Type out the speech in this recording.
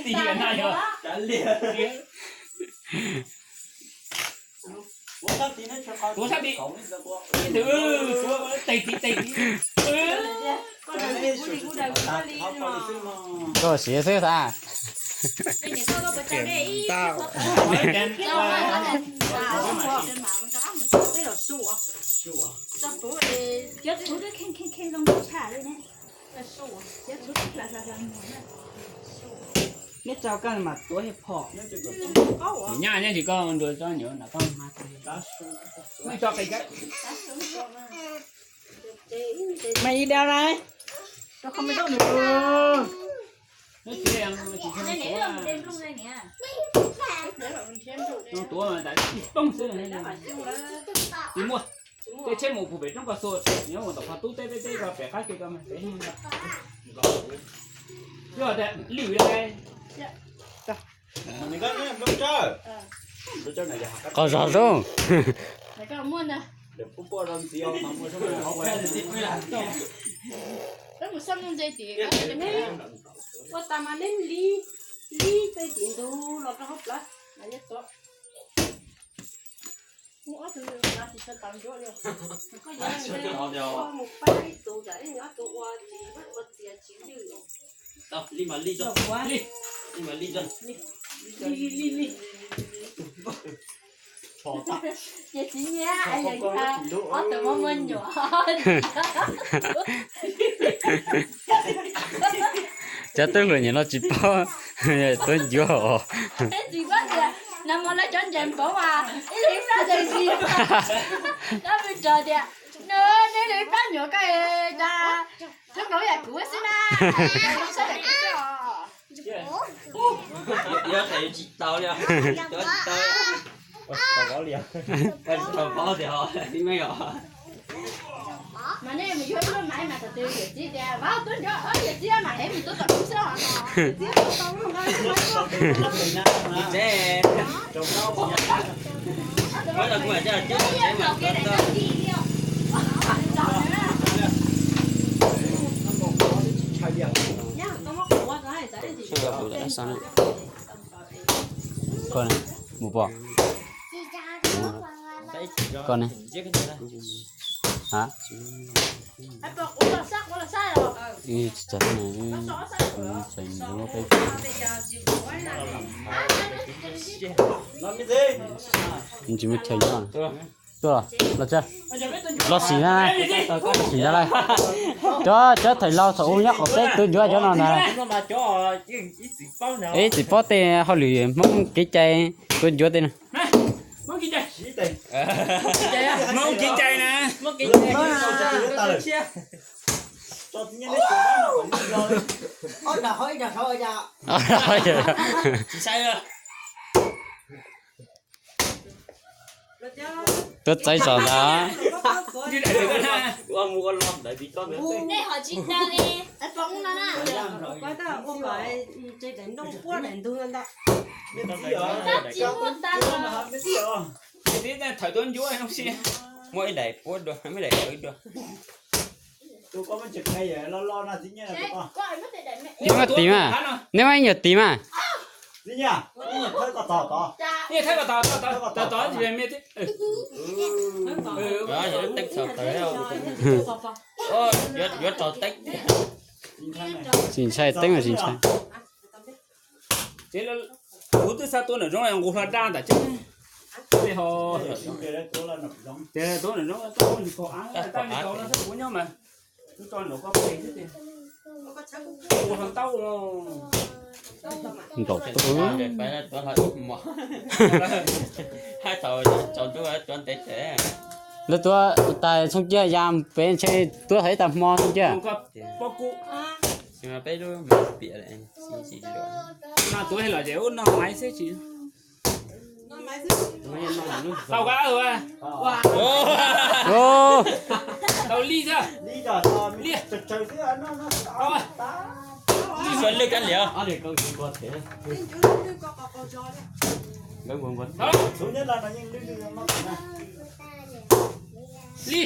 Tig na yog. Tuav sab tid. Tes tid tes tid. Koj siv xwb xav. Neb tso koj mas tuav thiaj phom. Nyaj nyob tsis koj nrua tsob nyuam nram koj. Mày đi đâu đây? Tao không biết đâu nữa. Tuav tsis tooj xwb. Tsis muaj. Tej tsheb mus pem roob koj xua, nyob mus tom qhov tub teb teb teb ko pem qab ke ko mas pem. Yog tias lwm li. Qhov zog zoo. Ua tas mas neb li, li tej tim ntug los rau hauv plawv mas yeej tuav. Muaj ob tug no tsis tshua tau ncuav li. Koj yuav mus pab ib tug tsam ib ob tug ua tsis ua txias tsis lwj. Li mas li tso. Li mas li tso. Li li li li. Ces tsis nyiam es yog ob tug muaj muaj nyuam. Cov twb hluas nyuam no tsis paub tuav ncuav os. Tsis paub tias nag hmo lawv cov ntses npaum mas ib leeg plab ntses ntsis. Lawv pheej tso tias nws, nws ib plab nyuam ko cas zoo nkaus yam kuv xwb na. Yuav tsis tau li, yuav tsis tau li. Tsis tau paub tias ho tib me os. Mas nej mus yuav ib lub maiv mas thaum twg yawm txiv tias vauv tuav ncuav, yawm txiv mam hev mus tuav tom lub xwb os. Koj ne, mus pom. Koj ne? Ha? Ib txog ne, txog nws peb. Tsis muaj chaw nyob. Tuaj los, los tsev. Los xim na, los xim ntag lauj. Cov, cov thawj laug thaum ub nyob qaum teb tuav ncuav cov no ntag lauj. Ib txwm paub tej hauj lwm Hmoob kev cai tuav ncuav tej no. Hmoob kev cai na. Tuav txaiv tso ntag. Nej ho tsis dag li. Tab tsis muaj tas los. Tib thawm tuav ncuav no si, muaj ib daim puab dua, muaj ib daim qwv dua. Neb muab tiv mas, neb muab ib nyuag tiv mas. Ib nyuag thawb kom tod, tod, tod, tod, tod, tod. Yuav rau teeb. Tsis ntshai, teeb mas tsis ntshai. Ces kuv twb xav tuav nram zoov nqus hlo daj ntawm tsev. Ces tuav nram zoov, kuv nyob mas kuv tso nram koj pem xwb ces ua hlo ntaub. Ntaus tuaj. Lawv tuav tas txhooj ciab ya pem ntshe tuav thaum ib tag hmo xwb ciaj. No tuav los ces ub no maiv xwb tsis. Tau ka, tau li xwb. Li. Tau. Li suav lwj kab liam. Li.